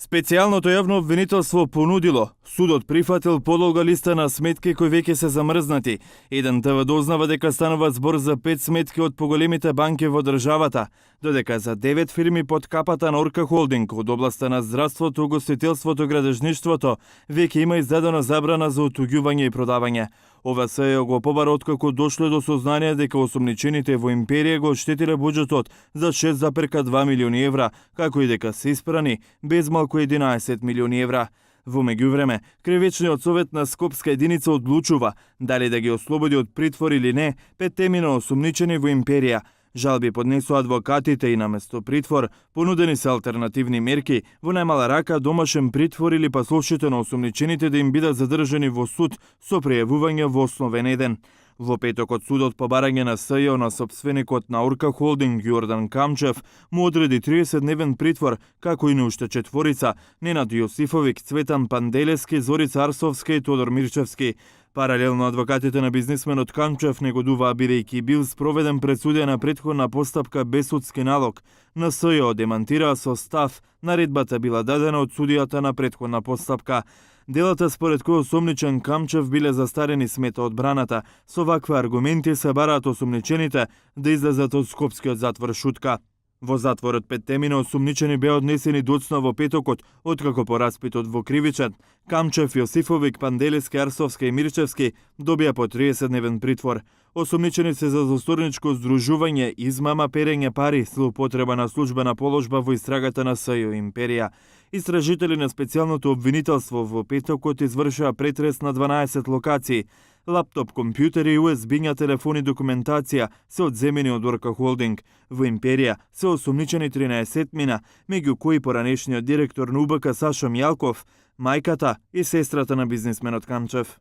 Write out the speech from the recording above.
Специјалното јавно обвинителство понудило, судот прифатил подолга листа на сметки кои веќе се замрзнати. Еден ТВ дознава дека станува збор за 5 сметки од поголемите банки во државата, додека за 9 фирми под капата на Орка Холдинг од областа на здравството, угостителството, градежништвото веќе има издадена забрана за отуѓување и продавање. Ова се го побара откако дошле до сознание дека осомничените во империја го оштетиле буџетот за 6,2 милиони евра, како и дека се испрани без малку 11 милиони евра. Во меѓувреме, кривичниот совет на Скопска единица одлучува дали да ги ослободи од притвор или не 5 темина осомничени во империја. Жалби поднесу адвокатите и наместо притвор понудени се алтернативни мерки, во најмала рака домашен притвор или пасошите на осомничените да им бидат задржани во суд со пријавување во основен еден. Во петокот судот по барање на СЈО на сопственикот на Орка Холдинг Јордан Камчев му одреди 30-дневен притвор, како и на уште четворица: Ненад Јосифовик, Цветан Панделески, Зорица Арсовска и Тодор Мирчевски. Паралелно адвокатите на бизнисменот Камчев негодуваа бидејќи бил спроведен пред судија на претходна постапка без судски налог. На СЈО демантираа со став наредбата била дадена од судијата на претходна постапка. Делата според кој осомничен Камчев биле застарени, смета одбраната. Со вакви аргументи се бараат осомничените да излезат од скопскиот затвор Шутка. Во затворот 5 темина осомничени беа однесени доцна во петокот, откако по распитот во кривичен Камчев, Јосифовик, Панделески, Арсовска и Мирчевски добија по 30-дневен притвор. Осомничени се за злосторничко здружување, измама, перење пари, злоупотреба на службена положба во истрагата на СЈО империја. Истражители на специјалното обвинителство во петокот извршаа претрес на 12 локации. Лаптоп, компјутери и USB-ња телефони документација се одземени од Орка Холдинг. Во империја се осомничени 13 мина, меѓу кои поранешниот директор на УБК Сашо Мјалков, мајката и сестрата на бизнисменот Камчев.